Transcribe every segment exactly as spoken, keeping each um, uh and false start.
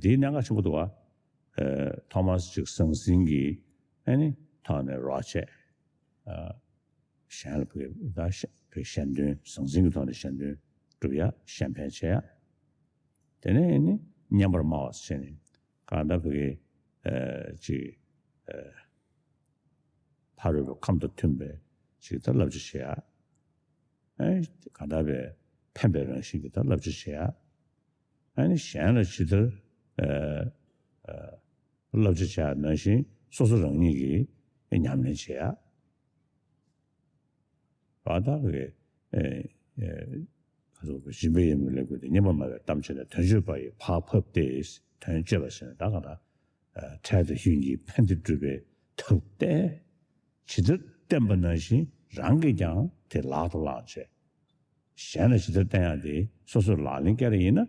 འདིའི་གནད་འགག་ཆེན་པོ་འདུག་བ། ཨ། ཐོག་མར་ཅིག་ཟང་ཟིང་གི་ཨ་ནི་ཐོག་ནས་རོགས་བྱས། ཨ། གཞན་ལ་བོད་ད་བོད་ཞལ་འདོན། ཟང་ཟིང་གི་ཐོག་ནས་ཞལ་འདོན་སྒྲུབ་ཡ། གཞན་ཕན་བྱེད་ཡ། དེ་ནས་ཨ་ནི་སྙན་པར་སྨྲ་བ་ཟེར་ནས་གང་ལྟར་བོད་ཀྱི་ཨ་ཅིག་ཨ་ཕ་རོལ་པོའི་ཁམས་དང་མཐུན་པའི་ཅིག་ད་བསླབ་བྱ་བྱེད་ཡ། ཨ་ནི་གང་ལྟར་བའི་ཕན་པའི་རང་བཞིན་གྱི་ད་བསླབ་བྱ་བྱེད་ཡ། ཨ་ནི་གཞན་ལ་ཇི་ལྟར་ཨ་ཨ་བསླབ་བྱ་བྱེད་ཡ་ནང་བཞིན་སོ་སོ་རང་ཉིད་ཀྱིས་ཉམས་ལེན་བྱེད་ཡ། བ་དག་གི་ཨེ་ཨེ་ཁ་སོགས་སྦྱིན་པའི་ཡོན་མོ་ལས་བརྒྱུད་དེ། སྙན་པར་སྨྲ་བའི་གཏམ་བྱས་ནས། དོན་སྤྱོད་པ་ཡི་བག་ཕབ་སྟེ། དོན་སྤྱོད་པ་ཟེར་ནས་ད་གང་ལྟར་ཨ་འཕྲལ་དུ་ཡུན་གྱིས་ཕན་བདེ་སྒྲུབ་པའི་ཐབས་ཏེ། ཇི་ལྟར་བསྟན་པ་ནང་བཞིན་རང་གིས་ཀྱང་དེ་ལག་ཏུ་བླངས་བྱས། གཞན་ལ་ཇི་ལྟར་བསྟན་ཡག་དེ་སོ་སོས་ལག་ལེན་བཀལ་ཡིན་ན།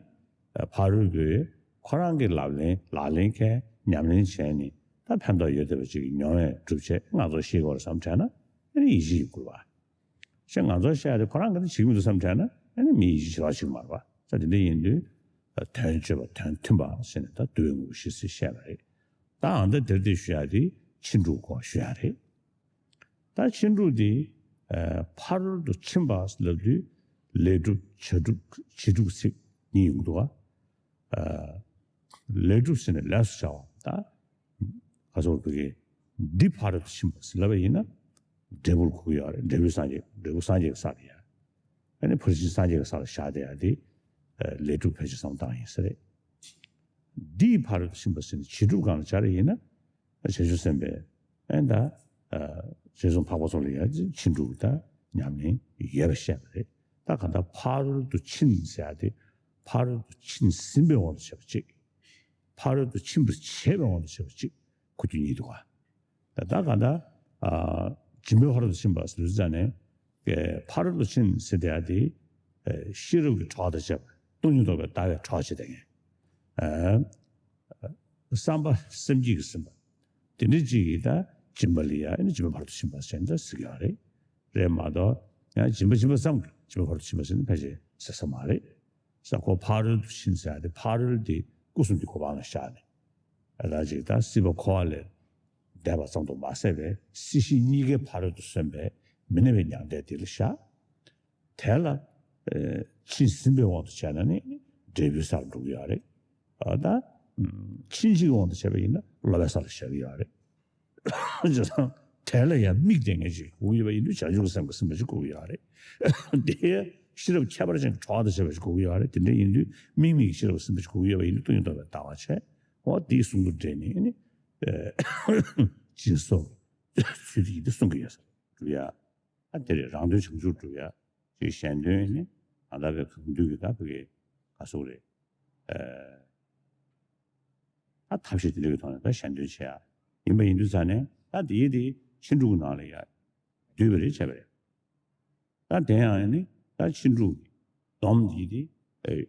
ཕ་རོལ་པོས་ཁོ་རང་གི་ལག་ལེན་ལག་ལེན་བཀལ། ཉམས་ལེན་བྱས་ནས་ད་ཕན་ཐོགས་ཡོད་བསྡད་པ་ཅིག་གི་མྱོང་བས་གྲུབ་བྱས། ང་ཚོ་ཤེས་དགོས་རེད་བསམ་དྲན་ན་ཨ་ནི་ཡིད་ཆེས་ཡོད་དགོས་པ། ཞེས་ང་ཚོ་བཤད་ཡག་དེ་ཁོ་རང་གིས་ནི་བྱེད་ཀྱི་མི་འདུག་བསམ་དྲན་ན་ཨ་ནི་མི་ཡིད་ཆེས་བྱེད་རོགས་བྱེད་ཀྱི་མ་རེད་པ། ས་དེ་འདྲ་ཡིན་དུས་དོན་སྤྱོད་པ་དོན་མཐུན་པ་ཟེར་ནས་ད་འདུལ་བའི་དངོས་པོ་བཞི་ཟེར་བཤད་པ་རེད། ད་ཨ་ད་དེར་དེ་ཞུ་ཡག་དེ་ཕྱིན་དྲུག་གོ་ཞུ་ཡག་རེད། ད་ཕྱིན་དྲུག་འདི་ཨ་ཕ་རོལ་ཏུ་ཕྱིན་པ་ལབ་དུས་ལས་གྲུབ་བྱ་གྲུབ་བྱེད་གྲུབ་ཚིག་གཉིས་ཡོང་གི་འདུག་ག་ཨ་ལས་གྲུབ་ཟེར་ནས་ལས་སུ་བྱ་བ། ད་ག་ཚོད་བོད་ཀྱི་འདི་ཕ་རོལ་ཏུ་ཕྱིན་པ་ཟེར་ལབ་པ་ཡིན་ན་འབྲས་བུར་གོ་གི་ཡོད་རེད། འབྲས་བུ་སངས་རྒྱས། འབྲས་བུ་སངས་རྒྱས་ཀྱི་ས་རེད་ཡ། ཨ་ནི་ཕར་ཕྱིན་སངས་རྒྱས་ཀྱི་ས་ལ་བཞག་བསྡད་ཡག་དེ་ཨ་ལས་གྲུབ་ཕལ་ཆེར་བསམ་བློ་བཏང་ཡིན་ས་རེད། འདིས་ཕ་རོལ་ཏུ་ཕྱིན་པ་ཟེར་ནས་བྱེད་གྲུབ་སྒང་ལ་སྦྱར་ཡིན་ན། བྱང་ཆུབ་སེམས་དཔའི་ཨེ་ད་ཨ་རྗེ་ཙོང་ཁ་པ་ཚོ་ལ་ཡང་ཕྱིན་དྲུག་ད་ཉམས་ལེན་ཡོད་པ་བཤད་པ་རེད། ད་གང་ལྟར་ཕ་རོལ་ཏུ་ཕྱིན་ཟེར་ཡག་དེ་ཕ་རོལ་ཏུ་ཕྱིན་ཟིན་པའི་དབང་དུ་བྱས་པ་གཅིག་ཕ་རོལ་ཏུ་ཕྱིན་པར་བྱེད་པའི་དབང་དུ་བྱས་པ་གཅིག་གོ་རྒྱུ་གཉིས་འདུག་ག་ད་ད་གང་ལྟར་ཨ་སྦྱིན་པའི་ཕ་རོལ་ཏུ་ཕྱིན་པ་ཟེར་དུས་ཙ་ནས་ཨེ་ཕ་རོལ་ཏུ་ཕྱིན་ཟེར་ཡག་དེ་ཨེ་ཤེས་རབ་ཀྱི་གྲོགས་དང་བཅས་པ། སྟོང་ཉིད་རྟོགས་པའི་ལྟ་བའི་གྲོགས་བྱེད་དེ་ངས་ཨ་བསམ་པ་སེམས་བསྐྱེད་ཀྱིས་ཟིན་པ། དེ་འདྲ་གཅིག་གིས་ད་སྦྱིན་པ་ལ་ཡ་ཨ་ནི་སྦྱིན་པ་ཕ་རོལ་ཏུ་ཕྱིན་པ་ཟེར་ནས་ཟེར་གྱི་ཡོད་རེད། རེད་མ་གཏོགས་ཡང་སྦྱིན་པ་སྦྱིན་པ་ཙམ་གྱིས་སྦྱིན་པ་ཕ་རོལ་ཏུ་ཕྱིན་པ་ཟེར་ནས་ཕལ་ཆེར་ཟེར་ས་མ་རེད། ས་ཁོ་ཕ་རོལ་ཏུ་ཕྱིན་ཟེར་ཡག་དེ་ཕ་རོལ་དེ་སྐུ་གསུམ་གྱི་གོ་འཕང་ལ་བཞག་ནས་ཨ་ད་ཅིག་ད་སྲིད་པ་འཁོར་བ་ལས་འདས་པ་ཙམ་དུ་མ་ཟད་པའི་སྲིད་ཞི་གཉིས་ཀའི་ཕ་རོལ་ཏུ་སོན་པའི་མི་གནས་པའི་མྱང་འདས་དེ་ལ་བཞག་དེ་ལ་ཨེ་ཕྱིན་ཟིན་པའི་དབང་དུ་བྱས་ན་ནི་འབྲས་བུའི་སར་འགྲོ་གི་ཡོད་རེད། ཨ་ད་ཕྱིན་ཅི་གི་དབང་དུ་བྱས་པ་ཡིན་ན་སློབ་པའི་སར་བཞག་གི་ཡོད་རེད། བྱས་ཙང་དེ་ལ་ཡང་དམིགས་དེ་ངེས་ཅིག་དགོས་ཀྱི་ཡོད་པ་ཡིན་དུས་བྱང་ཆུབ་ཀྱི་སེམས་ཀྱིས་ཟིན་པ་ཞིག་དགོས་ཀྱི་ཡོད་རེད། དེ་ཤེས་རབ་ཁྱད་པར་ཅན་གྱི་གྲོགས་དང་བཅས་པ་ཞིག་དགོས་ཀྱི་ཡོད་རེད། དེ་འདྲ་ཡིན་དུས་དམིགས་མེད་ཀྱི་ཤེས་རབ་ཀྱིས་ཟིན་པ་ཞིག་དགོས་ཀྱི་ཡོད་པ་ཡིན་དུས་སྟོང་ཉིད་རྟོགས་པའི་ལྟ་བ་བྱས། འོ་དེའི་གསུང་དུ་འདྲེས་ནས་ནི་སྦྱིན་སོགས་ཚུལ་དེ་ཡིན་དུ་གསུང་གི་ཡོད་ས་རེད། ཡ། ཨ་དེ་རེད། རང་དོན་བྱང་ཆུབ་སྒྲུབ་ཡ་ཅིག་གཞན་དོན་ནི་ཨ་ད་བའི་གང་འདུལ་གྱི་ད་བུ་གའི་ག་སོགས་རེད། ཨ་ཐབས་ཤེས་དེ་འདྲ་གི་ཐོག་ནས་ད་གཞན་དོན་བྱེད་ཡ་ཡིན་པ་ཡིན་དུས་ཙ་ནས་ད་དེའི་དེ་ཕྱིན་དྲུག་གི་ནང་ལ་ཡ་འདུས་པ་རེད་བྱས་པ་རེད། ད་དེ་ཡང་ནི་ད་ཕྱིན་དྲུག་གི་སྡོམ་འདི་དེ་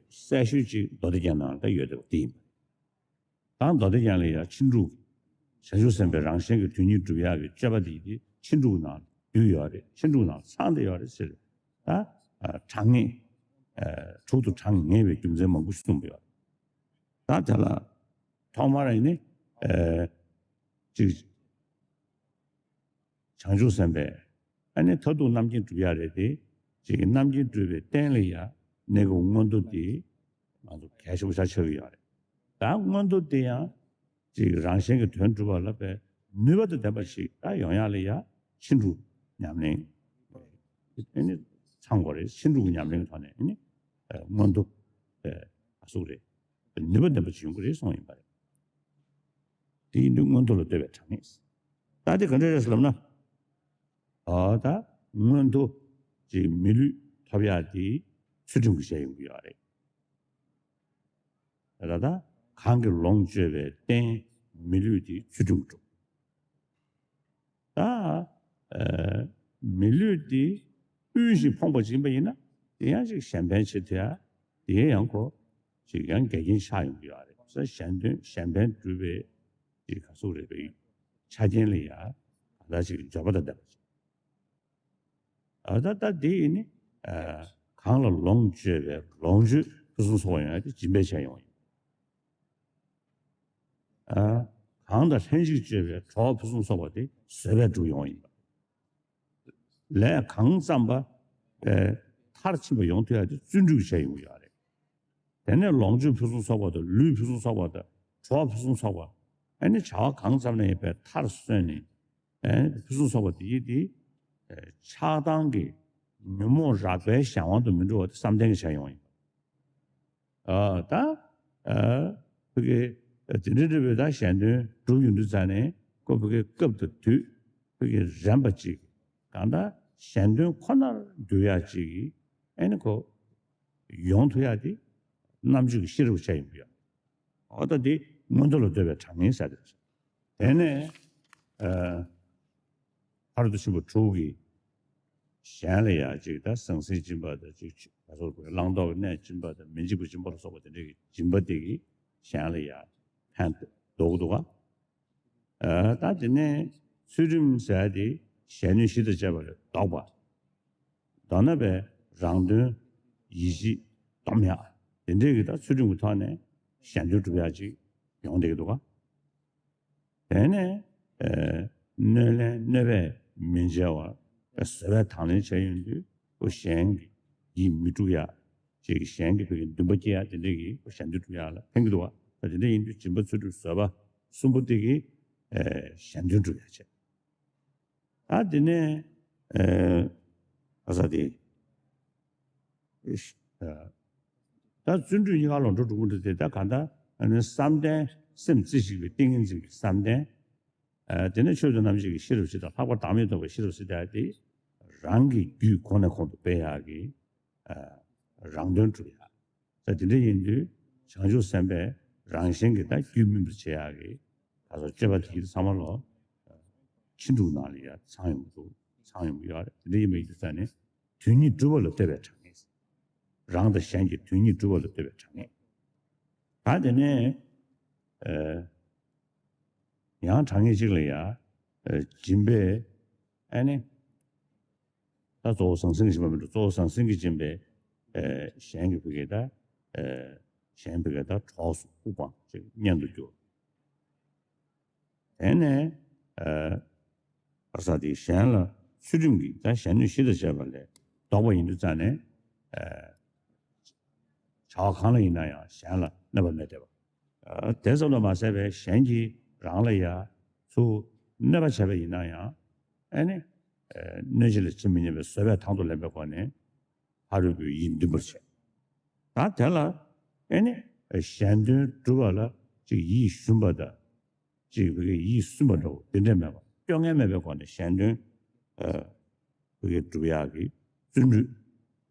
གསལ་ཤོས་ཅིག་མདོ་སྡེ་རྒྱན་ནང་ལ་ད་ཡོད་བསྡད་པ་དེ་ཡིན་པ་རེད། ད་མདོ་སྡེ་རྒྱན་ལ་ཡང་ཕྱིན་དྲུག་བྱང་ཆུབ་སེམས་དཔའི་རང་གཞན་གྱི་དོན་གཉིས་སྒྲུབ་ཡག་གི་སྤྱོད་པ་འདི་དེ་ཕྱིན་དྲུག་ནང་འདུས་ཡོད་རེད། ཕྱིན་དྲུག་ནང་ཚང་བསྡད་ཡོད་རེད་ཟེར། ད་དྲང་ངེས་དྲུག་ཏུ་དྲང་ངེས་པའི་རྒྱུ་མཚན་མང་པོ་ཞིག་གསུངས་པ་ཡོད། ད་དེ་ལ་ཐོག་མར་ཡིན་ནི་ཅིག་བྱང་ཆུབ་སེམས་དཔའི་ཨ་ནི་མཐར་ཐུག་རྣམ་མཁྱེན་སྒྲུབ་ཡག་རེད་དེ། ཅིག་རྣམ་མཁྱེན་སྒྲུབ་པའི་རྟེན་ལ་ཡ་གནས་སྐབས་མངོན་མཐོ་དེ་ང་ཚོ་གལ་ཆེན་པོ་ཆགས་ཆགས་ཀྱི་ཡོད་རེད། ད་མངོན་མཐོ་དེ་ཡང་ཅིག་རང་གཞན་གྱི་དོན་སྒྲུབ་པ་ལ་དཔེ་ནུས་པ་དང་ལྡན་པ་ཞིག་ད་ཡོང་ཡག་ལ་ཡ་ཕྱིན་དྲུག་ཉམས་ལེན་ཨ་ནི་ཚང་དགོས་རེད། ཕྱིན་དྲུག་གི་ཉམས་ལེན་གྱི་ཐོག་ནས་ཨ་ནི་མངོན་མཐོ་ཨ་སུ་རེད། ནུས་པ་ལྡན་པ་ཅིག་ཡོང་གི་རེད་གསུངས་ཡིན་པ་རེད། དེ་ཡིན་དུས་མངོན་མཐོ་ལ་ལྟོས་པའི་དྲང་ངེས། ད་དེ་ག་འདྲ་རེད་ཟེར་ལབ་ན། ཨ་ད་མངོན་མཐོ་ཅིག་མི་ལུས་ཐོབ་ཡག་དེ་ཚུལ་ཁྲིམས་ཀྱིས་བྱས་ཡོང་གི་ཡོད་རེད། ད་ད་གང་གིས་ལོངས་སྤྱོད་པའི་རྟེན་མི་ལུས་དེ་ཚུལ་ཁྲིམས་ཀྱིས་གྲུབ། ད་ཨ་མི་ལུས་དེ་དབུལ་ཞིང་ཕོངས་པ་ཅིག་ཡིན་པ་ཡིན་ན་དེ་ཡང་ཅིག་གཞན་ཕན་བྱེད་ཐུབ་ཡ་དེ་ཡང་ཁོ་ཅིག་ཡང་འགལ་རྐྱེན་ཆགས་ཡོང་གི་ཡོད་རེད། ས་གཞན་དོན་གཞན་ཕན་སྒྲུབ་པའི་ཅིག་ག་ཟེར་རེད་པའི་ཆ་རྐྱེན་ལ་ཡ་ག་ད་ཅིག་འབྱོར་པ་དང་ལྡན་པ་ཅིག་ཨ་ད་ད་དེ་ཡིན་ནི་ཨ་གང་ལ་ལོངས་སྤྱོད་པའི་ལོངས་སྤྱོད་ཕུན་སུམ་ཚོགས་པ་ཡོང་ཡ་དེ་སྦྱིན་པས་བྱས་ཡོང་བ་ཡིན། ཨ། གང་དང་ལྷན་ཅིག་སྤྱོད་པའི་གྲོགས་ཕུན་སུམ་ཚོགས་པ་དེ་བཟོད་པས་སྒྲུབ་ཡོང་ཡིན་པ། ལས་གང་བརྩམས་པ། ཨེ། མཐར་ཕྱིན་པ་ཡོང་ཐུབ་ཡ་དེ་བརྩོན་འགྲུས་བྱས་ཡོང་གི་ཡོད་རེད། དེ་ནས་ལོངས་སྤྱོད་ཕུན་སུམ་ཚོགས་པ་དང་ལུས་ཕུན་སུམ་ཚོགས་པ་དང་གྲོགས་ཕུན་སུམ་ཚོགས་པ། ཨ་ནི་བྱ་བ་གང་བརྩམས་ན་ཡང་དཔེ་མཐར་སོན་ནས། ཨ་ནི་ཕུན་སུམ་ཚོགས་པ་དེ་ཡིས་དེ། ཨེ། ཆགས་སྡང་གི་ཉོན་མོངས་རགས་པའི་གཞན་དབང་དུ་མི་འགྲོ་བ་དེ་བསམ་གཏན་གྱི་བྱ་ཡོང་ཡིན་པ། ཨ། ད། ཨ། ཕ་གི། དེ་འདྲའི་འདྲ་བའི་ད་གཞན་དོན་སྒྲུབ་ཡོང་དུས་ཙ་ནས་ཁོ་ཕ་གི་སྐབས་དང་དུས་ཕ་གི་རན་པ་ཅིག་གང་ལྟར་གཞན་དོན་ཁོ་ནར་འགྱུར་ཡག་ཅིག་གི་ཨ་ནི་ཁོ་ཡོང་ཐུབ་ཡག་དེ་རྣམ་དཔྱོད་ཀྱི་ཤེས་རབ་ཆགས་ཡོང་གི་ཡོད། འོ་ད་དེ་མངོན་མཐོ་ལ་བསྟོད་པའི་གྲངས་ངེས་ཟེར་དེ་རེད། དེ་ནས། ཨ། ཕ་རོལ་ཏུ་ཕྱིན་པ་དྲུག་གིས་གཞན་ལ་ཡང་ཅིག་ད་ཟང་ཟིང་སྦྱིན་པ་དང་ཅིག་ད་སོགས་པའི་བླང་དོར་གྱི་གནས་སྦྱིན་པ་དང་མི་འཇིགས་པ་སྦྱིན་པ་ལ་སོགས་པ་དེ་འདྲའི་གི་སྦྱིན་པ་དེ་གིས་གཞན་ལ་ཡང་ཕན་འདོགས་ཀྱི་འདུག་ག། ཨ། ད་དེ་ནས་ཚུལ་ཁྲིམས་ཟེར་ཡ་དེ་གཞན་གནོད་གཞི་དང་བཅས་པ་ལས་ལྡོག་པ། མདོར་ན་པའི་རང་དོན་ཡིད་བཞིན་སྡོམ་ཡ། དེ་འདྲའི་གི་ད་ཚུལ་ཁྲིམས་ཀྱི་ཐོག་ནས་གཞན་དོན་སྒྲུབ་ཡ་ཅིག་ཡོང་བསྡད་ཀྱི་འདུག་ག། དེ་ནས། ཨེ། གནོད་ལན་གནོད་པས་མི་འཇལ་བར་བཟོད་པས་དང་ལེན་བྱས་ཡོང་དུས་ཁོ་གཞན་གྱི་ཡིད་མི་དཀྲུག་ཡ། ཅིག་གཞན་གྱི་ཕ་གི་འདུན་པ་སྐྱེ་ཡ་དེ་འདྲ་གི་ཁོ་གཞན་དོན་སྒྲུབ་ཡ་ལ་ཕན་གྱི་འདུག་བ། ད་དེ་འདྲ་ཡིན་དུས་སྦྱིན་པ་ཚུལ་ཁྲིམས་བཟོད་པ་གསུམ་པོ་དེ་གིས། ཨེ། གཞན་དོན་སྒྲུབ་ཡ་བྱེད། ད་དེ་ནས། ཨེ། ག་ས་དེ། ད་བརྩོན་འགྲུས་གཉིས་ཀ་ལོངས་སྤྲུལ་དྲུག་པོ་འདི་དེ་ད་གང་ལྟར་ཨ་ནི་བསམ་གཏན་སེམས་རྩེ་གཅིག་པའི་ཏིང་ངེ་འཛིན་གྱི་བསམ་གཏན། ཨ། དེ་ནས་ཆོས་དང་རྣམ་འབྱེད་ཀྱི་ཤེས་རབ་སྤྱི་དང་ལྷག་པར་བདག་མེད་རྟོགས་པའི་ཤེས་རབ་སྤྱི་དེ་རང་གི་རྒྱུད་གོང་ནས་གོང་དུ་སྤེལ་ཡག་གི། ཨ། རང་དོན་སྒྲུབ་ཡག། ད་དེ་འདྲ་ཡིན་དུས་བྱང་ཆུབ་སེམས་དཔས་རང་གཞན་གྱི་ད་རྒྱུད་སྨིན་པར་བྱེད་ཡག་གི་ད་གཟོད་སྤྱོད་པ་དེ་ཚང་མ་ལོ། ཕྱིན་དྲུག་ནང་ལ་ཡ་ཚང་ཡོང་གི་འདུག་ཚང་ཡོང་གི་ཡོད་རེད། དེ་འདྲ་ཡིན་པ་ཡིན་དུས་ཙ་ནས། དོན་གཉིས་སྒྲུབ་པ་ལ་བསྟོད་པའི་གྲངས་ངེས། རང་དང་གཞན་གྱི་དོན་གཉིས་སྒྲུབ་པ་ལ་བསྟོད་པའི་གྲངས་ངེས། ད་དེ་ནས། ཨེ། ཡང་གྲངས་ངེས་གཅིག་ལ་ཡ། ཨེ། སྦྱིན་པས། ཨ་ནི། ད་གཙོ་བོ་ཟང་ཟིང་གི་སྦྱིན་པ་མི་འདུག་གཙོ་བོ་ཟང་ཟིང་གི་སྦྱིན་པས། ཨེ། གཞན་གྱི་ཕ་གི་ད། ཨེ། གཞན་ཕ་གི་ད་གྲོགས་སུ་དབུགས་འཕང་ཅིག་གཉེན་དུ་གྱུར། དེ་ནས། ཨ། ག་ས་དེ་གཞན་ལ་ཚུལ་ཁྲིམས་ཀྱིས་ད་གཞན་གནོད་གཞི་དང་བཅས་པ་ལས་ལྡོག་པ་ཡིན་དུས་ཙ་ནས། ཨ། བྱ་བ་གང་ལ་ཡིན་ན་ཡང་གཞན་ལ་གནོད་པ་མེད་བསྡད་པ། ཨ། དེ་ཙམ་དུ་མ་ཟད་པའི་གཞན་གྱིས་རང་ལ་ཡ་ཚུར་གནོད་པ་བྱས་པ་ཡིན་ན་ཡང་། ཨ་ནི། ཨ། གནོད་བྱེད་ལ་ཇི་མི་སྙམ་པའི་བཟོད་པས་དང་དུ་ལེན་པའི་སྒོ་ནས་ཕ་རོལ་པོའི་ཡིད་འདུན་པར་བྱེད། ད་དེ་ལ་ཨ་ནི་གཞན་དོན་སྒྲུབ་པ་ལ་ཅིག་ཡིད་ཞུམ་པ་དང་། ཅིག་བི་གའི་ཡིད་སུན་པ་འདྲ་བོ་དེ་འདྲ་མེད་པ། སྐྱོ་ངལ་མེད་པའི་སྒོ་ནས་གཞན་དོན། ཨ། བི་གའི་སྒྲུབ་ཡག་གི་བརྩོན་འགྲུས།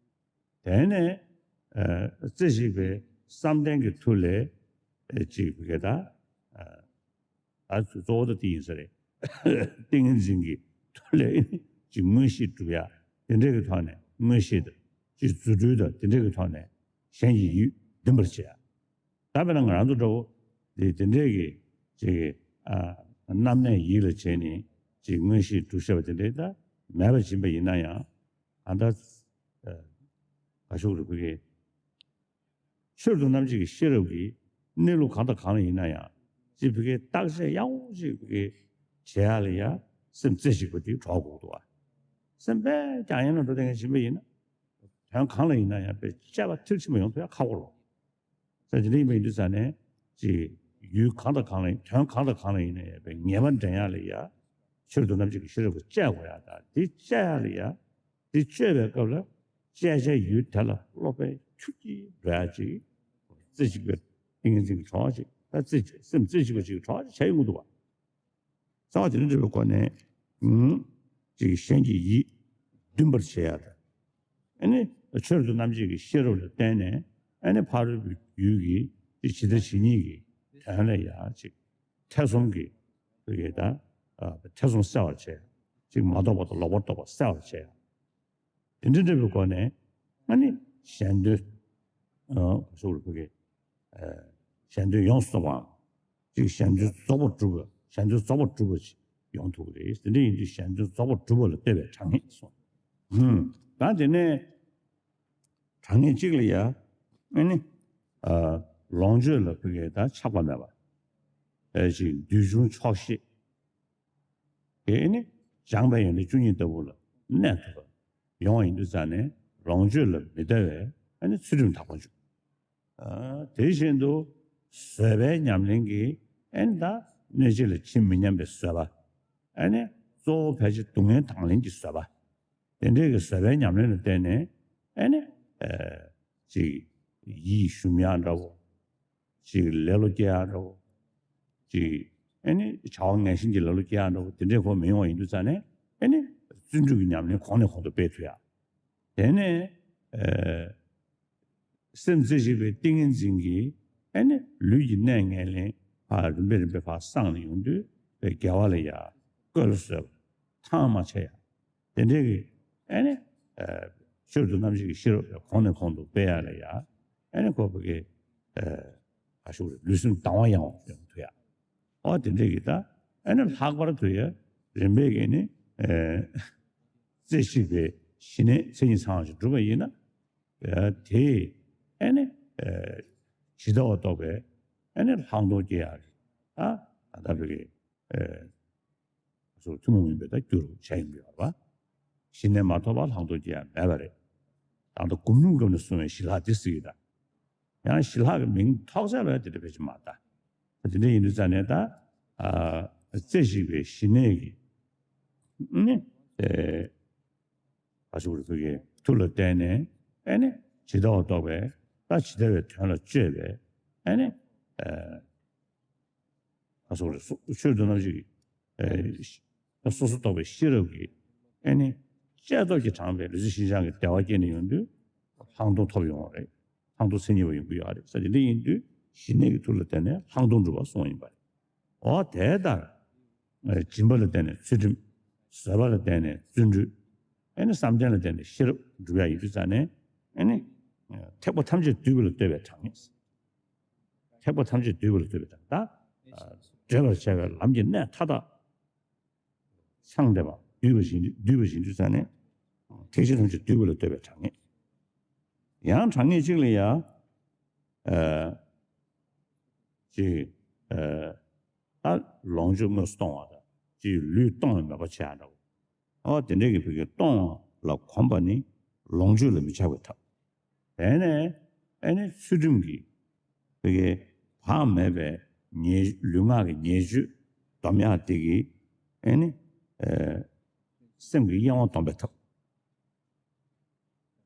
དེ་ནས། ཨ། རྩེ་གཅིག་པའི་བསམ་གཏན་གྱི་མཐུ་ལས། ཨ། ཅིག་བི་གའི་ད། ཨ། ད་གཙོ་བོ་ད་དེ་ཡིན་ས་རེད། ཏིང་ངེ་འཛིན་གྱི་མཐུ་ལས་ཅིག་མངོན་ཤེས་སྒྲུབ་ཡག་དེ་འདྲ་གི་ཐོག་ནས། མངོན་ཤེས་དང་ཅིག་རྫུ་འཕྲུལ་དང་དེ་འདྲ་གི་ཐོག་ནས་གཞན་གྱི་ཡིད་འདུན་པར་བྱེད་ཡག་ད་དཔེར་ན་ང་རང་ཚོ་འདྲ་བོ། དེ་དེ་འདྲས་ཀྱི་ཅིག་ཨ། རྣམ་གནས་ཡིད་ལ་བྱས་ནས་ཅིག་མངོན་ཤེས་སྒྲུབ་ཤེས་པ་དེ་འདྲས་ད་མེད་པ་ཕྱིན་པ་ཡིན་ན་ཡང་། ཨ། ད། ཨ། ག་ཤོག་རེ་བུ་གའི། ཆོས་དང་རྣམ་འབྱེད་ཀྱི་ཤེས་རབ་ཀྱིས་གནས་ལུགས་གང་དང་གང་ལ་ཡིན་ན་ཡང་། ཅིག་བུ་གའི་བརྟག་དཔྱད་ཡག་པོ་ཅིག་བུ་གའི་བྱེད་ཡག་ལ་ཡ་སེམས་རྩེ་གཅིག་པ་དེ་གྲོགས་དགོས་འདུག་ཨ། སེམས་དཔེ་རྒྱང་ཡན་ལ་འགྲོ་བསྡད་མཁན་ཕྱིན་པ་ཡིན་ན། དོན་གང་ལ་ཡིན་ན་ཡང་དཔེ་དཔྱད་པ་མཐིལ་ཕྱིན་པ་ཡོང་ཐུབ་ཡག་ཁག་པོ་རེད། ས་དེ་འདྲ་ཡིན་པ་ཡིན་དུས་ཙ་ནས་ཅིག་ཡུལ་གང་དང་གང་ལ་ཡིན། དོན་གང་དང་གང་ལ་ཡིན་ན་ཡང་དཔེ་ངེས་པ་འདྲེན་ཡག་ལ་ཡ། ཆོས་དང་རྣམ་འབྱེད་ཀྱི་ཤེས་རབ་ཀྱིས་དཔྱད་དགོས་ཡག་དང་། དེ་དཔྱད་ཡག་ལ་ཡ། དེ་དཔྱད་པའི་སྐབས་ལ་དཔྱད་བྱའི་ཡུལ་དེ་ལ་བློ་དཔེ་འཁྱུག་ཅིག་འགྲོ་ཡག་ཅིག་རྩེ་གཅིག་པའི་ཏིང་ངེ་འཛིན་གྱི་གྲོགས་ཅིག་ད་རྩེ་གཅིག་སེམས་རྩེ་གཅིག་པ་ཅིག་གི་གྲོགས་ཅིག་བྱས་ཡོང་གི་འདུག་བ། རྩ་བ་དེ་འདྲ་འདྲ་བའི་སྒོ་ནས། ཨུམ། ཅིག་གཞན་གྱི་ཡིད་འདུན་པར་བྱེད་ཡག་དང་། ཨ་ནི་ཆོས་དང་རྣམ་འབྱེད་ཀྱི་ཤེས་རབ་ལ་བརྟེན་ནས། ཨ་ནི་ཕ་རོལ་པོའི་ཡུལ་གྱི་ཅིག་ཇི་ལྟ་ཇི་སྙེད་ཀྱི་དོན་ལ་ཡ་ཅིག་ཐེ་ཚོམ་གྱི་བུ་གའི་ད། ཨ། ཐེ་ཚོམ་སེལ་བར་བྱེད། ཅིག་མ་རྟོགས་པ་དང་ལོག་པར་རྟོག་པ་སེལ་བར་བྱེད། དེ་འདྲ་འདྲ་བའི་སྒོ་ནས་ཨ་ནི་གཞན་དོན། ཨ། ག་ཤོག་རེ་བུ་གའི། ཨ། གཞན་དོན་ཡོངས་སུ་རྫོགས་པའམ། ཅིག་གཞན་དོན་རྫོགས་པར་གྲུབ་པ། གཞན་དོན་རྫོགས་པར་གྲུབ་པ་ཅིག་ཡོང་ཐུབ་ཀྱི་རེད། དེ་འདྲ་ཡིན་དུས་གཞན་དོན་རྫོགས་པར་གྲུབ་པ་ལ་བསྟོད་པའི་གྲངས་ངེས་སོ། ཨུམ། ད་དེ་ནས་གྲངས་ངེས་གཅིག་ལ་ཡ། ཨ་ནི། ཨ། ལོངས་སྤྱོད་ལ་བུ་གའི་ད་ཆགས་པ་མེད་པ། ཨེ་ཅིག་འདུལ་བྱུང་ཆོག་ཤེས་དེ་ཨེ་ནི་སྦྱངས་པའི་ཡོན་ཏན་བཅུ་གཉིས་ལྟ་བུ་ལ་གནས་ཐུབ་པ་ཡོང་བ་ཡིན་དུས་ཙང་ནས་ལོངས་སྤྱོད་ལ་མི་ལྟ་བའི་ཨེ་ནི་ཚུལ་ཁྲིམས་དག་པ་འཇུག་ཨ་དེ་བཞིན་དུ་བཟོད་པའི་ཉམས་ལེན་གྱིས་ཨེ་ནི་ད་གནོད་བྱེད་ལ་ཇི་མི་སྙམ་པའི་བཟོད་པ། ཨེ་ནི་གཙོ་བོ་ཕལ་ཆེར་སྡུག་བསྔལ་དང་ལེན་གྱི་བཟོད་པ། དེ་འདྲའི་གི་བཟོད་པའི་ཉམས་ལེན་ལ་བརྟེན་ནས་ཨེ་ནི་ཨ་ཅིག་ཡིད་ཞུམ་ཡག་འདྲ་བོ། ཅིག་ལེ་ལོ་སྐྱེ་ཡག་འདྲ་བོ། ཅིག་ཨེ་ནི་བྱ་བ་ངན་ཞེན་གྱི་ལེ་ལོ་སྐྱེ་ཡག་འདྲ་བོ་དེ་འདྲའི་གོ་མི་ཡོང་བ་ཡིན་དུས་ཙང་ནས་ཨེ་ནི་བརྩོན་འགྲུས་ཀྱི་ཉམས་ལེན་གོང་ནས་གོང་དུ་སྤེལ་ཐུབ་ཡག་དེ་ནས་ཨ་སེམས་རྩེ་གཅིག་པའི་ཏིང་ངེ་འཛིན་གྱིས་ཨེ་ནི་ལུས་ཀྱི་གནས་ངན་ལེན་ཕར་རིམ་པས་རིམ་པས་ཕར་སངས་ནས་ཡོང་དུས་དགེ་བ་ལ་ཡ་བཀོལ་བཟོད་པ་ཐང་མ་ཆད་ཡ། དེ་འདྲའི་གི་ཨེ་ནི་ཨ་ཆོས་རབ་ཏུ་རྣམ་འབྱེད་ཀྱི་ཤེས་རབ་གོང་ནས་གོང་དུ་སྤེལ་ཡ་ལ་ཡ་ཨེ་ནི་ཁོ་བོ་གི་ཨ་ཨ་ཤུག་རེ་ལུས་སེམས་དང་བ་ཡང་བ་ཡོང་ཐུབ་ཡ། ཨོ་དེ་འདྲའི་གི་ད་ཨེ་ནི་ལྷག་པར་དུ་ཡ་རིམ་པས་གི་ནི་ཨ་རྩེ་གཅིག་པའི་ཞི་གནས་མཚན་ཉིད་ཚང་བ་ཞིག་བསྒྲུབས་པ་ཡིན་ན། དེས་ཨེ་ནི་ཇི་ལྟ་བ་རྟོགས་པའི་ཨེ་ནི་ལྷག་མཐོང་སྐྱེ་ཡག་གི་ད་ད་ལྟ་བུ་གི་སོ་ཐུན་མོང་མིན་པའི་ད་རྒྱུ་རུ་བྱས་ཡིན་པ་རེད་བ། ཞི་གནས་མ་ཐོབ་པར་ལྷག་མཐོང་སྐྱེ་ཡག་མེད་པ་རེད། ད་ལྟ་སྒོམ་ལུགས་སྐབས་ནས་གསུངས་པའི་ཞི་ལྷག་དེ་སྲིད་ཀྱི་ད། ཡང་ཞི་ལྷག་གི་མིང་ཐོགས་ཚད་ལ་དེ་འདྲ་ཕལ་ཆེར་མ་ལྟ། དེ་འདྲ་ཡིན་དུས་ཙང་ནས་ད་རྩེ་གཅིག་པའི་ཞི་གནས་ཀྱི་ནི་ཨེ། ཨ་ཤུ་རི་ཕུ་གི་མཐུ་ལ་བརྟེན་ནས་ཨེ་ནི་ཇི་ལྟ་བ་རྟོགས་པའི་ད་ཇི་ལྟ་བའི་དོན་ལ་དཔྱོད་པའི་ཨེ་ནི་ཨ་ཤུ་རི་ཆོས་དུ་རྣམ་བཞི་གི་ཨེ་སོ་སོ་རྟོགས་པའི་ཤེས་རབ་ཀྱི་ཨེ་ནི་བཅད་སྟོབས་ཀྱིས་དྲངས་པའི་ལུས་རྩལ་ཤིན་སྦྱངས་ཀྱི་བདེ་བ་སྐྱེས་ནས་ཡོང་དུས་ལྷག་མཐོང་ཐོབ་ཡོང་བ་རེད། ལྷག་མཐོང་མཚན་ཉིད་པ་ཡོང་གི་ཡོད་རེད་ཟེར་དེ་འདྲ་ཡིན་དུས་ཞི་གནས་ཀྱི་མཐུ་ལ་བརྟེན་ནས་ལྷག་མཐོང་འགྲུབ་པ་གསུངས་ཡིན་པ་རེད། འོ་དེ་ལྟར། སྦྱིན་པ་ལ་བརྟེན་ནས་ཚུལ་ཁྲིམས། བཟོད་པ་ལ་བརྟེན་ནས་བརྩོན་འགྲུས། ཨེ་ནི་བསམ་གཏན་ལ་བརྟེན་ནས་ཤེས་རབ་སྒྲུབ་ཡ་ཡིན་དུས་ཙང་ནས་ཨེ་ནི། ཐེག་པ་ཐམས་ཅད་འདུས་པ་ལ་ལྟོས་པའི་དྲང་ངེས། ཐེག་པ་ཐམས་ཅད་འདུས་པ་ལ་ལྟོས་པའི་དྲང་ངེས་ད། བགྲོད་པར་བྱ་བའི་ལམ་གྱི་གནད་མཐའ་དག་ཚང་བསྡད་པ་འདུས་པ་བཞིན་འདུས་པ་བཞིན་དུས་ཙང་ནས། ཐེག་ཆེན་ཐམས་ཅད་འདུས་པ་ལ་ལྟོས་པའི་དྲང་ངེས། ཡང་དྲང་ངེས་གཅིག་ལ་ཡང་། ཅིག་ད་ལོངས་སྤྱོད་དངོས་སུ་གཏོང་བ་དང་ཅིག་ལུས་གཏོང་བའི་མོས་པ་བྱེད་ཡ་འདྲ་བོ། ཨོ་དེ་འདྲའི་གི་བུ་གའི་གཏོང་བ་ལ་གོམས་པ་ནི་ལོངས་སྤྱོད་ལ་མི་ཆགས་པའི་ཐབས། དེ་ནས་ཨེ་ནི་ཚུལ་ཁྲིམས་ཀྱི་བུ་གའི་བག་མེད་པའི་ཉེས་ལུས་ངག་གི་ཉེས་སྤྱོད་སྡོམ་ཡ་དེ་གི་ཨེ་ནི་སེམས་ཀྱི་གཡེང་བ་སྡོམ་པའི་ཐབས།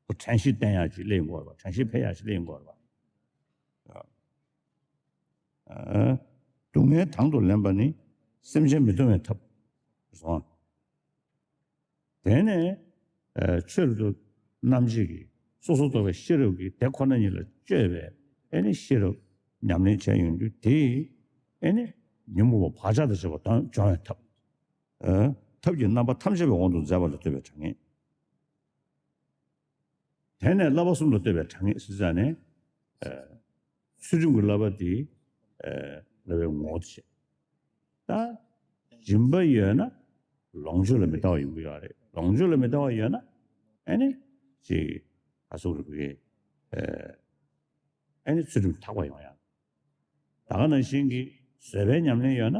ཁོ་དྲན་ཤེས་བསྟེན་ཡག་ཅིག་སླེབས་ཡོང་གི་རེད་པ། དྲན་ཤེས་འཕེལ་ཡག་ཅིག་སླེབས་ཡོང་གི་རེད་པ། སྡུག་བསྔལ་དང་དུ་ལེན་པ་ནི་སེམས་ཅན་མི་གཏོང་བའི་ཐབས་སོ། དེ་ནས་ཆོས་རབ་ཏུ་རྣམ་འབྱེད་ཀྱི་སོ་སོར་རྟོག་པའི་ཤེས་རབ་ཀྱིས་དེ་ཁོ་ན་ཉིད་ལ་དཔྱོད་པའི་ཨེ་ནི་ཤེས་རབ་ཉམས་ལེན་བྱས་ཡོང་དུས་དེས་ཨེ་ནི་ཉོན་མོངས་པ་བག་ཆགས་དང་བཅས་པ་དོན་སྦྱོང་བའི་ཐབས། ཐབས་ཀྱི་རྣམ་པ་ཐམས་ཅད་པའི་དབང་དུ་མཛད་པ་ལ་ལྟོས་པའི་དྲང་ངེས། དེ་ནས་བསླབ་པ་གསུམ་ལ་ལྟོས་པའི་དྲང་ངེས་ཟེར་ཙང་ནས། ཚུལ་ཁྲིམས་ཀྱི་བསླབ་པ་དེ། བསླབ་པའི་ངོ་བོ་དེ་བཤད། ད། སྦྱིན་པ་ཡོད་ན། ལོངས་སྤྱོད་ལ་མི་ལྟ་བ་ཡོང་གི་ཡོད་རེད། ལོངས་སྤྱོད་ལ་མི་ལྟ་བ་ཡོད་ན། ཨེ་ནི། ཅིག་ཨ་སོགས་རིག་པའི། ཨེ་ནི་ཚུལ་ཁྲིམས་དག་པ་ཡོང་ཡ། ད་ག་ནང་བཞིན་གྱི་བཟོད་པའི་ཉམས་ལེན་ཡོད་ན།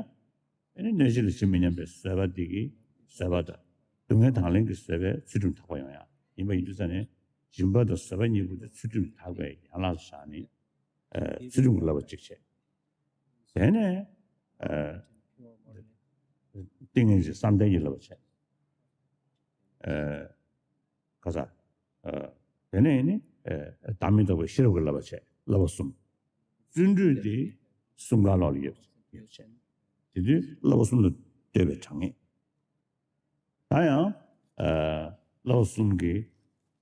ཨེ་ནི་གནོད་བྱེད་ལ་ཇི་མི་སྙམ་པའི་བཟོད་པ་འདི་གིས་བཟོད་པ་དང་། སྡུག་བསྔལ་དང་ལེན་གྱི་བཟོད་པའི་ཚུལ་ཁྲིམས་དག་པ་ཡོང་ཡ། ཡིན་པ་ཡིན་དུས་ཙང་ནས་སྦྱིན་པ་དང་བཟོད་པ་གཉིས་པོ་དེ་ཚུལ་ཁྲིམས་དག་པའི་ཡན་ལག་ཏུ་བཞག་ནས། ཚུལ་ཁྲིམས་ཀྱི་བསླབ་པ་གཅིག་བྱས། དེ་ནས་ཏིང་ངེ་འཛིན་བསམ་གཏན་གྱི་བསླབ་པ་བྱས། ཁ་ས། དེ་ནས་ནི་བདག་མེད་རྟོགས་པའི་ཤེས་རབ་ཀྱི་བསླབ་པ་བྱས། བསླབ་པ་གསུམ། བརྩོན་འགྲུས་དེ་གསུམ་ཀ་ལོག་ལ་ཡོད་ཡོད་བྱས། དེ་དུས་བསླབ་པ་གསུམ་ལ་ལྟོས་པའི་དྲང་ངེས། ད་ཡང་བསླབ་པ་གསུམ་གྱི་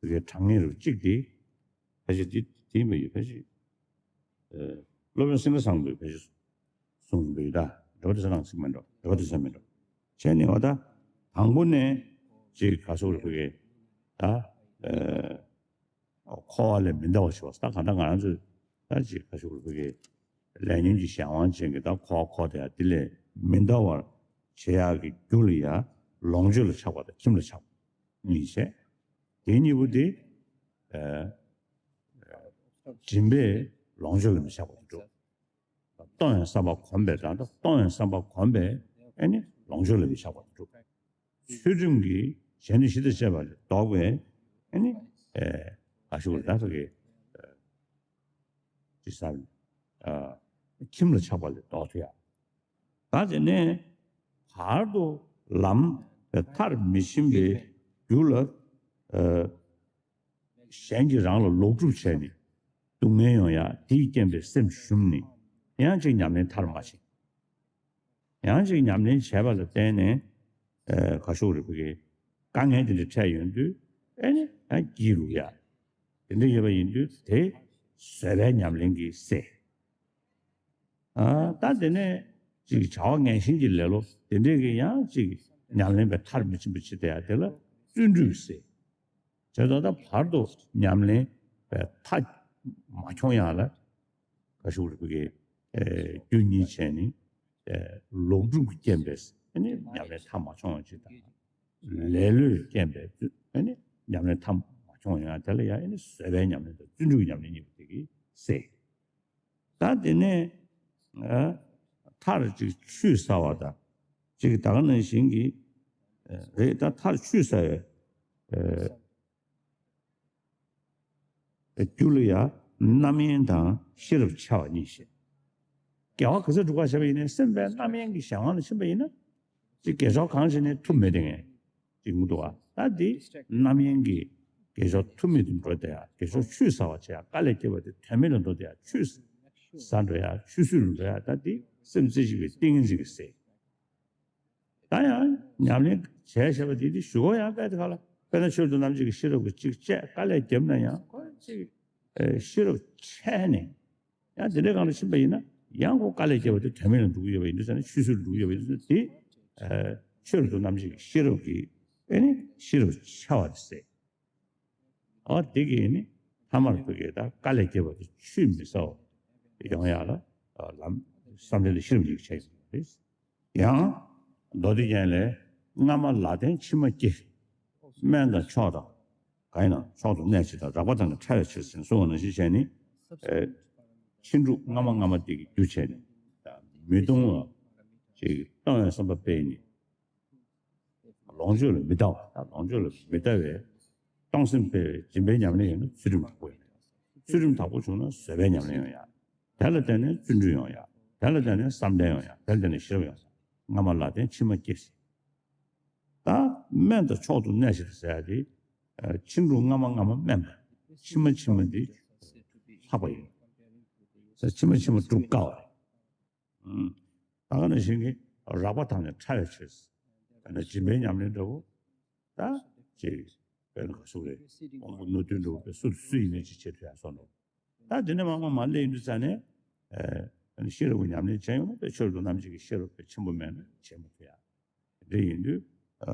དྲང་ངེས་རུ་གཅིག་དེ་ཕལ་ཆེར་དེ་དེ་ཡིན་པ་ཡོད། ཕལ་ཆེར་སློབ་དཔོན་སེང་གེ་བཟང་པོས་ཕལ་ཆེར་གསུངས་པའི་ད་འགྲོ་བ་དེ་ཚོ་རང་ཚིག་མི་འགྲོ། འགྲོ་བ་དེ་ཚོ་མི་འགྲོ། བྱས་ནས་འོ་ད་དང་པོ་ནས་ཅིག་ག་སོགས་རེ་ཕུ་གེ་ད། འཁོར་བ་ལས་མི་འདའ་བར་ཤོག་ད་གང་ལྟར་ང་རང་ཚོས་ད་ཅིག་ག་ཤོག་རེ་ཕུ་གེ་ལས་ཉོན་གྱི་གཞན་དབང་ཅན་གྱི་ད་འཁོར་བ་འཁོར་དེ་ཡང་དེ་ལས་མི་འདའ་བར་བྱེད་ཡག་གི་རྒྱུ་ལ་ཡང་ལོངས་སྤྱོད་ལ་ཆགས་པ་དང་ཁྱིམ་ལ་ཆགས་པ་གཉིས་བྱས། དེ་གཉིས་པོ་དེ་སྦྱིན་པས་ལོངས་སྤྱོད་ལ་མི་ཆགས་པ་དེ་འགྲོ། གཏོང་བའི་བསམ་པ་གོམས་པའི་དང་གཏོང་བའི་བསམ་པ་གོམས་པའི་ཨེ་ནི་ལོངས་སྤྱོད་ལ་མི་ཆགས་པར་གྲུབ། ཚུལ་ཁྲིམས་ཀྱིས་བྱས་ནས་ཞི་བདེ་བྱེད་པ་ལས་ལྡོག་པའི་ཨེ་ནི་ཨེ་ག་ཞུ་དགོས་རེད་ད་ཕ་གི་ཅི་ཟེར་ཨ་ཁྱིམ་ལ་ཆགས་པ་ལས་ལྡོག་ཐུབ་ཡ། ད་དེ་ནས་བར་དུ་ལམ་མཐར་མི་ཕྱིན་པའི་རྒྱུ་ལ་ཨ་གཞན་གྱིས་རང་ལ་ལོག་སྒྲུབ་བྱས་ནས་སྡུག་བསྔལ་ཡོང་ཡ་དེས་རྐྱེན་པས་སེམས་ཞུམ་ནས་ཡང་ཅིག་ཉམས་ལེན་མཐར་མ་ཕྱིན། ཡང་ཅིག་ཉམས་ལེན་བྱས་པ་ལ་བརྟེན་ནས་ཨ་ག་ཞུ་དགོས་རེད་ཕ་གི་དཀའ་ངལ་དེ་འདྲ་འཕྲད་ཡོང་དུས་ཨེ་ནི་ཡང་སྐྱིད་ལུག་ཡ། དེ་འདྲ་ཡོད་པ་ཡིན་དུས་དེ་བཟོད་པའི་ཉམས་ལེན་གྱིས་སེལ། ཨ་ད་དེ་ནས་ཅིག་བྱ་བ་ངན་ཞེན་གྱི་ལེ་ལོ་དེ་འདྲས་ཀྱི་ཡང་ཅིག་ཉམས་ལེན་པའི་མཐར་མི་ཕྱིན་པ་ཅིག་དེ་ཡང་དེ་ལ་བརྩོན་འགྲུས་ཟེར། བྱས་ཙང་ད་བར་དུ་ཉམས་ལེན་པའི་མཐའ་མ་འཁྱོངས་ཡང་ལ་ག་ཞུ་རེད་ཕ་གི་ཨེ་རྒྱུ་གཉིས་བྱས་ནས་ཨེ་ལོག་སྒྲུབ་ཀྱི་རྐྱེན་པས་ཨེ་ནི་ཉམས་ལེན་མཐའ་མ་འཁྱོངས་ཡང་ཅིག་དང་། ལེ་ལོས་རྐྱེན་པས་ཨེ་ནི་ཉམས་ལེན་མཐའ་མ་འཁྱོངས་ཡང་དེ་ལ་ཡང་ཨེ་ནི་བཟོད་པའི་ཉམས་ལེན་དང་བརྩོན་འགྲུས་ཀྱི་ཉམས་ལེན་གཉིས་པོ་དེ་གིས་སེལ། ད་དེ་ནས་ཨ་མཐར་ཅིག་ཆུད་ཟ་བ་དང་ཅིག་ད་ག་ནང་བཞིན་གྱི་ཨ་རེད་ད་མཐར་ཆུད་ཟ་བའི་ཨ་རྒྱུ་ལ་ཡང་རྣམ་གཡེང་དང་ཤེས་རབ་འཆལ་བ་གཉིས་བཤད། དགེ་བ་ག་ཚོད་སྒྲུབ་པ་བྱས་པ་ཡིན་ནའི་སེམས་པའི་རྣམ་གཡེང་གི་གཞན་དབང་ལ་ཕྱིན་པ་ཡིན་ན། ཅིག་དགེ་སྦྱོར་གང་བྱས་ནའི་ཐུབ་མེད་དེ་ངས་ཅིག་མི་འདུག་བ། ད་འདི་རྣམ་གཡེང་གི་དགེ་སྦྱོར་ཐུབ་མེད་དུ་འགྲོ་བསྡད་ཡ། དགེ་སྦྱོར་ཆུད་ཟ་བ་བྱེད་ཡ། དཀའ་ལས་བརྒྱབ་པ་དེ་དོན་མེད་ལ་འགྲོ་བསྡད་ཡ། ཆུད་ཟ་འགྲོ་ཡ། ཆུད་ཟོས་ལ་འགྲོ་ཡ། ད་འདི་སེམས་རྩེ་གཅིག་པའི་ཏིང་ངེ་འཛིན་གྱིས་སེལ། ད་ཡང་ཉམས་ལེན་བྱས་བྱས་པ་དེ་དེ་ཞུ་གོ་ཡང་དཔེ་དེ་ག་ལ་དཔེར་ན་ཆོས་རྡོ་རྣམ་འབྱེད་ཀྱི་ཤེས་རབ་ཀྱི་གཅིག་བཅད་དཀའ་ལས་བརྒྱབ་ན་ཡང་ཁོ་གཅིག་ཨེ་ཤེས་རབ་ཆད་ནས་ཡང་དེ་འདྲའི་སྒང་ལ་ཕྱིན་པ་ཡིན་ན་ཡང་ཁོ་དཀའ་ལས་བརྒྱབ་པ་དེ་དོན་མེད་ལ་འགྲོ་གི་ཡོད་པ་ཡིན་དུས་ཙང་ནས་ཆུད་ཟོས་ལ་འགྲོ་གི་ཡོད་པ་ཡིན་དུས་ཙང་ནས་དེ་ཨེ་ཆོས་རྡོ་རྣམ་འབྱེད་ཀྱི་ཤེས་རབ་ཀྱི་ཨེ་ནི་ཤེས་རབ་ཆད་པ་དེ་སེལ། ཨོ་དེ་གིས་ནི་ཐ་མར་བུ་གས་དང་དཀའ་ལས་བརྒྱབ་པ་དེ་ཆུད་མི་ཟ་བ་ཡོང་ཡག་ལ་ལམ་བསམ་གཏན་དང་ཤེས་རབ་གཉིས་ཀྱི་ཆ་ཡིན་པ་རེད། ཡང་མདོ་སྡེ་རྒྱན་ལས་སྔ་མ་ལ་བརྟེན་ཕྱི་མ་སྐྱེ། སྨན་དང་མཆོག་དང་གང་ཡིན་ན་མཆོག་ཏུ་གནས་ཕྱིར་དང་རགས་པ་དང་ནི་ཕྲ་བའི་ཕྱིར་ཟེར་གསུངས་པ་ནང་བཞིན་བྱས་ནི། ཕྱིན་དྲུག་སྔ་མ་སྔ་མ་དེ་གི་རྒྱུ་བྱས་ནས་མི་གཏོང་བ་ཅིག་གཏོང་བའི་བསམ་པ་སྤེལ་ནས། ལོངས་སྤྱོད་ལ་མི་ལྟ་བ་དང་ལོངས་སྤྱོད་ལ་མི་ལྟ་བའི་གཏོང་སེམས་སྤེལ་བའི་སྦྱིན་པའི་ཉམས་ལེན་ཡོད་ན་ཚུལ་ཁྲིམས་དག་པོ་ཡོང་ཡ། ཚུལ་ཁྲིམས་དག་པོ་བྱུང་ན་བཟོད་པའི་ཉམས་ལེན་ཡོང་ཡ། དེ་ལ་བརྟེན་ནས་བརྩོན་འགྲུས་ཡོང་ཡ། དེ་ལ་བརྟེན་ནས་བསམ་གཏན་ཡོང་ཡ། དེ་ལ་བརྟེན་ནས་ཤེས་རབ་ཡོང་ཡ། སྔ་མ་ལ་བརྟེན་ཕྱི་མ་སྐྱེ་ཟེར། ད་སྨན་དང་མཆོག་ཏུ་གནས་ཕྱིར་ཟེར་ཡ་དེ་ཕྱིན་དྲུག་སྔ་མ་སྔ་མ་སྨན་པ་ཕྱི་མ་ཕྱི་མ་འདི་ལྷག་པ་ཡིན། ཕྱི་མ་ཕྱི་མ་སྒྲུབ་དཀའ་བ་རེད། ད་ག་ནང་བཞིན་གྱི་རགས་པ་དང་ནི་ཕྲ་བའི་ཕྱིར། ད་ནི་སྦྱིན་པའི་ཉམས་ལེན་འདྲ་བོ། ད་ཅིག་དཔེར་ན་ག་ཟེར་རེད། དབང་པོ་རྣོ་རྟུལ་འདྲ་བོ་དཔེ་སུ་སུ་ཡིན་ནའི་ཅིག་བྱེད་ཐུབ་ཡ་སོགས་འདྲ་བོ། ད་དེ་ནས་མར་མར་མར་སླེབས་ཡོང་དུས་ཙ་ནས་ཨ་ནི་ཤེས་རབ་ཀྱི་ཉམས་ལེན་བྱས་ཡོང་ན་དཔེ་ཆོས་རྡོ་རྣམ་འབྱེད་ཀྱི་ཤེས་རབ་དཔེ་ཆེན་པོ་མེད་ན་བྱེད་མི་ཐུབ་ཡ། དེ་འདྲ་ཡིན་དུས་ཨ་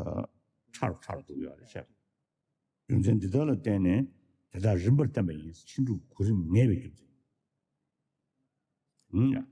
ཕྲ་རུ་ཕྲ་རུ་འགྲོ་གི་ཡོད་རེད་བྱས། རྒྱུ་མཚན་འདི་དག་ལ་བརྟེན་ནས་དེ་དག་རིམ་པར་བསྟན་པ་ཡིན། ཕྱིན་དྲུག་གོ་རིམ་ངེས་པའི་རྒྱུ་མཚན་ཡིན།